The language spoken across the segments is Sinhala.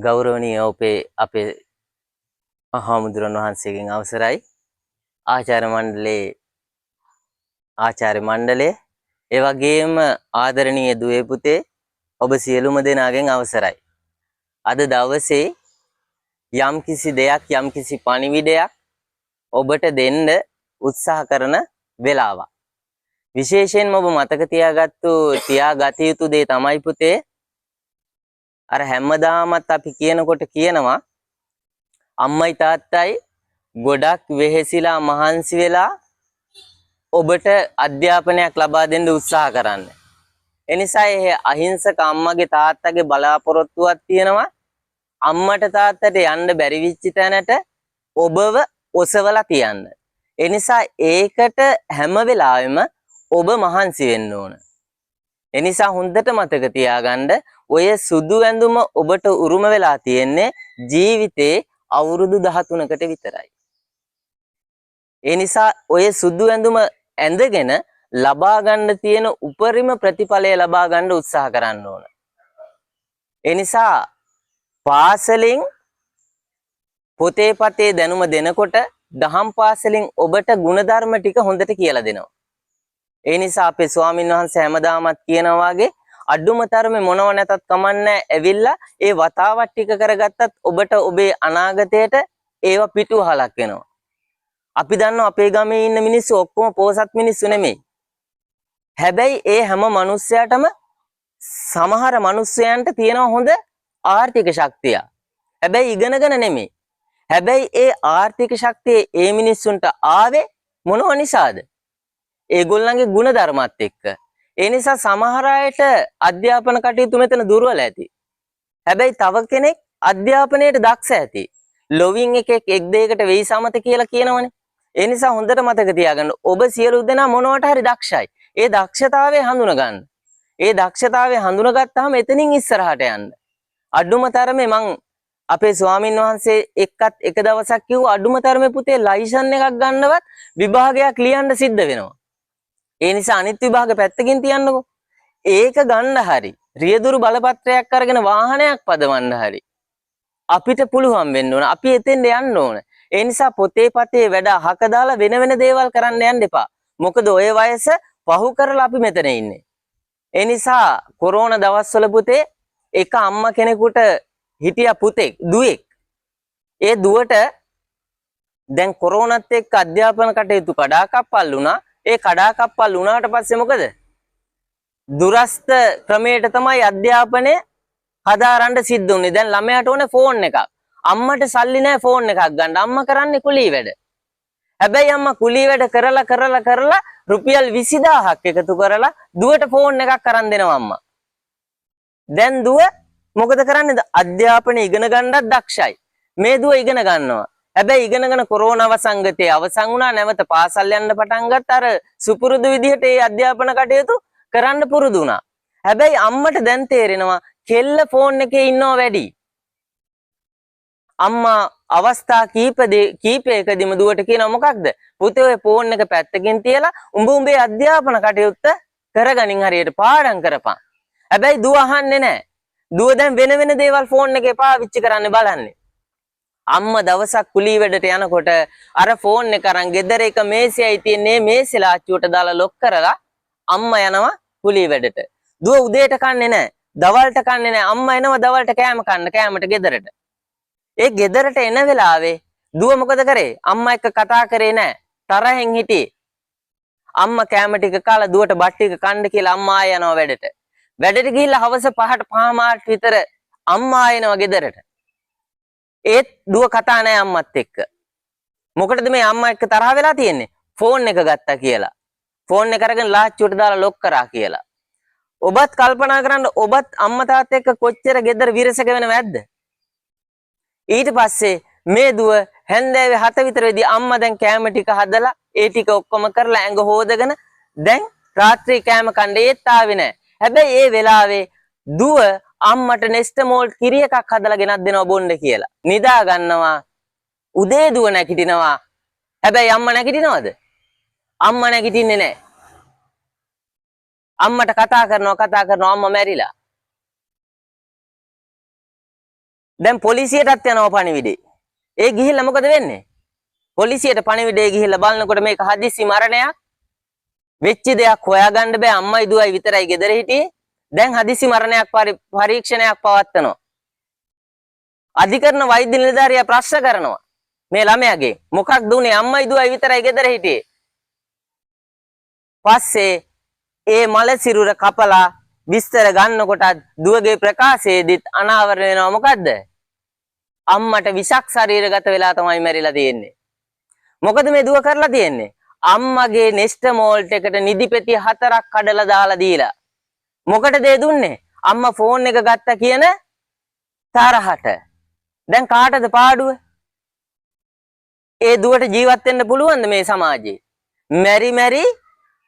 ගෞරවනීය ඔපේ අපේ හාමුදුරන් වහන්සේගෙන් අවසරයි. ආචාර්ය මණ්ඩලයේ ආචාර්ය මණ්ඩලය, ඒ වගේම ආදරණීය දුවේ පුතේ ඔබ සියලුම දෙනාගෙන් අවසරයි. අද දවසේ යම්කිසි දෙයක්, යම්කිසි පණිවිඩයක් ඔබට දෙන්න උත්සාහ කරන වෙලාවක්. විශේෂයෙන්ම ඔබ මතක තියාගත යුතු දේ තමයි පුතේ, අර හැමදාමත් අපි කියනකොට කියනවා අම්මයි තාත්තයි ගොඩක් වෙහෙසිලා මහන්සි වෙලා ඔබට අධ්‍යාපනයක් ලබා දෙන්න උත්සාහ කරන්න. එනිසා ඒ අහිංසක අම්මගේ තාත්තගේ බලාපොරොත්තුවක් තියෙනවා අම්මට තාත්තට යන්න බැරි වෙච්ච තැනට ඔබව ඔසවලා තියන්න. ඒ නිසා ඒකට හැම වෙලාවෙම ඔබ මහන්සි වෙන්න ඕන. ඒ නිසා හොඳට මතක තියාගන්න, ඔය සුදු ඇඳුම ඔබට උරුම වෙලා තියෙන්නේ ජීවිතේ අවුරුදු 13කට විතරයි. ඒ නිසා ඔය සුදු ඇඳුම ඇඳගෙන ලබා ගන්න තියෙන උපරිම ප්‍රතිඵලය ලබා ගන්න උත්සාහ කරන්න ඕන. ඒ නිසා පාසලෙන් පොතේ පතේ දැනුම දෙනකොට දහම් පාසලෙන් ඔබට ගුණධර්ම ටික හොඳට කියලා දෙනවා. ඒ නිසා අපේ ස්වාමින් වහන්සේ හැමදාමත් කියනවා වගේ අඩුම තරමේ මොනව නැතත් කමන්නේ, ඇවිල්ලා ඒ වතාවත් ටික කරගත්තත් ඔබට ඔබේ අනාගතයට ඒවා පිටුවහලක් වෙනවා. අපි දන්නවා අපේ ගමේ ඉන්න මිනිස්සු ඔක්කොම පෝසත් මිනිස්සු නෙමෙයි. හැබැයි ඒ හැම මිනිස්සයාටම සමහර මිනිස්සයන්ට තියෙනවා හොඳ ආර්ථික ශක්තිය. හැබැයි ඉගෙනගෙන නෙමෙයි. හැබැයි ඒ ආර්ථික ශක්තිය ඒ මිනිස්සුන්ට ආවේ මොනව නිසාද? ඒගොල්ලන්ගේ ගුණධර්මත් එක්ක. ඒ නිසා සමහර අයට අධ්‍යාපන කටයුතු මෙතන දුර්වල ඇති. හැබැයි තව කෙනෙක් අධ්‍යාපනයට දක්ෂ ඇති. ලොවින් එකෙක් එක් දෙයකට වෙයි සමත කියලා කියනවනේ. ඒ නිසා හොඳට මතක තියාගන්න, ඔබ සියලු දෙනා මොනවට හරි දක්ෂයි. ඒ දක්ෂතාවය හඳුන ගන්න. ඒ දක්ෂතාවය හඳුනගත්තාම එතනින් ඉස්සරහට යන්න. අඩුම තරමේ මං අපේ ස්වාමින් වහන්සේ එක්කත් එක දවසක් කිව්වා, අඩුම තරමේ පුතේ ලයිසන් එකක් ගන්නවත් විභාගයක් ලියන්න සිද්ධ වෙනවා. ඒ නිසා අනිත් විභාග පැත්තකින් තියන්නකෝ. ඒක ගන්න හරි රියදුරු බලපත්‍රයක් අරගෙන වාහනයක් පදවන්න හරි අපිට පුළුවන් වෙන්න ඕන. අපි එතෙන්ට යන්න ඕන. ඒ නිසා පොතේ පතේ වැඩ අහක දාලා වෙන වෙන දේවල් කරන්න යන්න එපා. මොකද ඔය වයස පහු කරලා අපි මෙතන ඉන්නේ. ඒ නිසා කොරෝනා දවස්වල පුතේ එක අම්මා කෙනෙකුට හිටියා පුතෙක්, දුවෙක්. ඒ දුවට දැන් කොරෝනාත් එක්ක අධ්‍යාපන කටයුතු කඩාකප්පල් වුණා. ඒ කඩාකප්පල් වුණාට පස්සේ මොකද? දුරස්ත ක්‍රමයට තමයි අධ්‍යාපනය හදාරන්න සිද්ධ වුණේ. දැන් ළමයාට ඕනේ ෆෝන් එකක්. අම්මට සල්ලි නෑ ෆෝන් එකක් ගන්න. අම්මා කරන්නේ කුලී වැඩ. හැබැයි අම්මා කුලී වැඩ කරලා කරලා කරලා රුපියල් 20000ක් එකතු කරලා දුවට ෆෝන් එකක් අරන් දෙනවා අම්මා. දැන් දුව මොකද කරන්නේ? අධ්‍යාපනය ඉගෙන ගන්නත් දක්ෂයි. මේ දුව ඉගෙන ගන්නවා. හැබැයි ඉගෙනගෙන කොරෝනා වසංගතය අවසන් වුණා, නැවත පාසල් යන්න පටන් ගත්ත. අර සුපුරුදු විදිහට ඒ අධ්‍යාපන කටයුතු කරන්න පුරුදු වුණා. හැබැයි අම්මට දැන් තේරෙනවා කෙල්ල ෆෝන් එකේ ඉන්නවා වැඩි. අම්මා අවස්ථා කීපයකදීම දුවට කියනවා මොකක්ද? පුතේ ඔය ෆෝන් එක පැත්තකින් තියලා උඹ උඹේ අධ්‍යාපන කටයුත්ත කරගනින්, හරියට පාඩම් කරපන්. හැබැයි දුව අහන්නේ නැහැ. දුව දැන් වෙන වෙන දේවල් ෆෝන් එකේ පාවිච්චි කරන්න බලන්නේ. අම්මා දවසක් කුලී වැඩට යනකොට අර ෆෝන් එක අරන් ගෙදර එක මේසෙයි තියෙන්නේ, මේසෙ ලාච්චුවට දාලා ලොක් කරලා අම්මා යනවා කුලී වැඩට. දුව උදේට කන්නේ නැහැ, දවල්ට කන්නේ නැහැ. අම්මා එනවා දවල්ට කෑම කන්න, කෑමට ගෙදරට. ඒ ගෙදරට එන වෙලාවේ දුව මොකද කරේ? අම්මා එක්ක කතා කරේ නැහැ, තරහෙන් හිටියේ. අම්මා කෑම ටික කාලා දුවට බත් ටික කන්න කියලා අම්මා ආය යනවා වැඩට. වැඩට ගිහිල්ලා හවස 5ට 5:00 විතර අම්මා එනවා ගෙදරට. ඒත් දුව කතා නෑ අම්මත් එක්ක. මොකටද මේ අම්මා එක්ක තරහ වෙලා තියෙන්නේ? ෆෝන් එක ගත්තා කියලා. ෆෝන් එක අරගෙන ලාච්චුවට දාලා ලොක් කරා කියලා. ඔබත් කල්පනා කරන්න, ඔබත් අම්මා තාත්තා එක්ක කොච්චර ගෙදර විරසක වෙනවද ඇද්ද? ඊට පස්සේ මේ දුව හැන්දෑවේ 7 විතර වෙදී අම්මා දැන් කෑම ටික හදලා ඒ ටික ඔක්කොම කරලා ඇඟ හොදගෙන දැන් රාත්‍රී කෑම කන්න ඒත් ආවේ නෑ. හැබැයි ඒ වෙලාවේ දුව අම්මට නෙස්ටමෝල් කිරි එකක් හදලා ගෙනත් දෙනවා බොන්න කියලා. නිදා ගන්නවා. උදේ දුව නැගිටිනවා. හැබැයි අම්මා නැගිටිනවද? අම්මා නැගිටින්නේ නෑ. අම්මට කතා කරනවා, කතා කරනවා, අම්මා මැරිලා. දැන් පොලිසියටත් යනවා පණිවිඩේ. ඒ ගිහිල්ලා මොකද වෙන්නේ? පොලිසියට පණිවිඩේ ගිහිල්ලා බලනකොට මේක හදිසි මරණයක්. වෙච්ච දෙයක් හොයාගන්න බෑ. අම්මයි දුවයි විතරයි ගෙදර හිටියේ. දැන් හදිසි මරණයක් පරීක්ෂණයක් පවත්වනවා. අධිකරණ වෛද්‍ය නිලධාරියා ප්‍රශ්න කරනවා මේ ළමයාගේ, මොකක්ද උනේ? අම්මයි දුවයි විතරයි ගෙදර හිටියේ. පස්සේ ඒ මල සිරුර කපලා විස්තර ගන්නකොටත් දුවගේ ප්‍රකාශයේදීත් අනාවරණ වෙනවා මොකද්ද? අම්මට විෂක් ශරීරගත වෙලා තමයි මැරිලා තියෙන්නේ. මොකද මේ දුව කරලා තියෙන්නේ? අම්මගේ නෙස්ටමෝල්ට් එකට නිදි පෙති 4ක් කඩලා දාලා දීලා. මොකටද ඒ දුන්නේ? අම්මා ෆෝන් එක ගත්තා කියන තරහට. දැන් කාටද පාඩුව? ඒ දුවට ජීවත් වෙන්න පුළුවන්ද මේ සමාජයේ? මැරි මැරි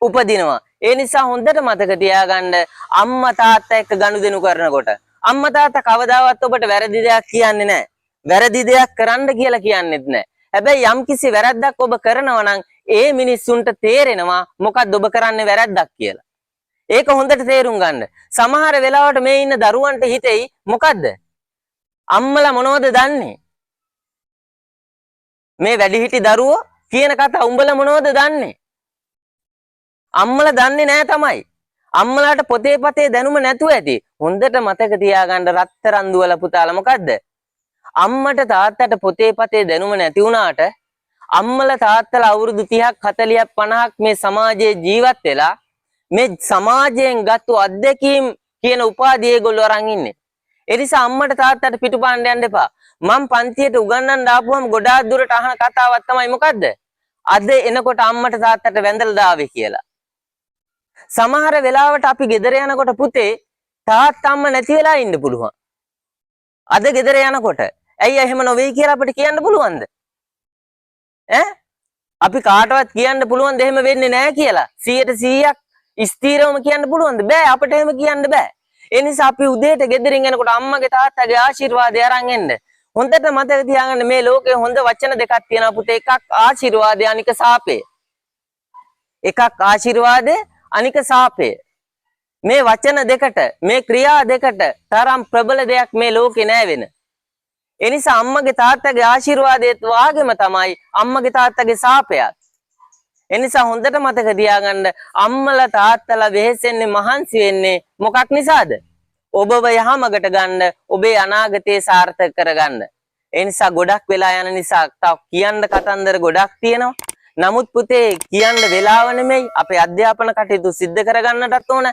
උපදිනවා. ඒ නිසා හොඳට මතක තියාගන්න, අම්මා තාත්තා එක්ක ගනුදෙනු කරනකොට අම්මා තාත්තා කවදාවත් ඔබට වැරදි දෙයක් කියන්නේ නැහැ. වැරදි දෙයක් කරන්න කියලා කියන්නෙත් නැහැ. හැබැයි යම්කිසි වැරද්දක් ඔබ කරනවා නම් ඒ මිනිස්සුන්ට තේරෙනවා මොකක්ද ඔබ කරන්නේ වැරද්දක් කියලා. ඒක හොඳට තේරුම් ගන්න. සමහර වෙලාවට මේ ඉන්න දරුවන්ට හිතෙයි මොකද්ද? අම්මලා මොනවද දන්නේ? මේ වැඩිහිටි දරුවෝ කියන කතා උඹලා මොනවද දන්නේ? අම්මලා දන්නේ නෑ තමයි. අම්මලාට පොතේ පතේ දැනුම නැතුව ඇති. හොඳට මතක තියාගන්න රත්තරන් දුවලා පුතාලා, මොකද්ද? අම්මට තාත්තට පොතේ පතේ දැනුම නැති වුණාට අම්මලා තාත්තලා අවුරුදු 30ක් 40ක් 50ක් මේ සමාජයේ ජීවත් වෙලා මේ සමාජයෙන් ගත්තු අත්දැකීම් කියන උපාධිය ඒගොල්ලෝ අරන් ඉන්නේ. ඒ නිසා අම්මට තාත්තට පිටුපාන්න යන්න එපා. මං පන්තියට උගන්වන්න ආපුවම ගොඩාක් දුරට අහන කතාවක් තමයි මොකද්ද? අද එනකොට අම්මට තාත්තට වැඳලා දාවේ කියලා. සමහර වෙලාවට අපි ගෙදර යනකොට පුතේ තාත්තා අම්මා නැති වෙලා ඉන්න පුළුවන්. අද ගෙදර යනකොට ඇයි එහෙම නොවෙයි කියලා අපිට කියන්න පුළුවන්ද? ඈ, අපි කාටවත් කියන්න පුළුවන්ද එහෙම වෙන්නේ නැහැ කියලා? 100%ක් ස්ථිරවම කියන්න පුළුවන්ද? බෑ, අපිට එහෙම කියන්න බෑ. ඒ නිසා අපි උදේට ගෙදරින් එනකොට අම්මගේ තාත්තගේ ආශිර්වාදය අරන් එන්න. හොඳට මතක තියාගන්න, මේ ලෝකේ හොඳ වචන දෙකක් තියෙනවා පුතේ. එකක් ආශිර්වාදය, අනික සාපය. එකක් ආශිර්වාදය, අනික සාපය. මේ වචන දෙකට, මේ ක්‍රියා දෙකට තරම් ප්‍රබල දෙයක් මේ ලෝකේ නෑ වෙන. ඒ නිසා අම්මගේ තාත්තගේ ආශිර්වාදයත් වාගේම තමයි අම්මගේ තාත්තගේ සාපයත්. ඒ නිසා හොඳට මතක තියාගන්න, අම්මලා තාත්තලා වෙහෙසෙන්නේ, මහන්සි වෙන්නේ මොකක් නිසාද? ඔබව යහමගට ගන්න, ඔබේ අනාගතය සාර්ථක කරගන්න. ඒ නිසා ගොඩක් වෙලා යන නිසා තව කියන්න කතන්දර ගොඩක් තියෙනවා. නමුත් පුතේ, කියන්න වෙලාව නෙමෙයි, අපේ අධ්‍යාපන කටයුතු සිද්ධ කරගන්නටත් ඕන.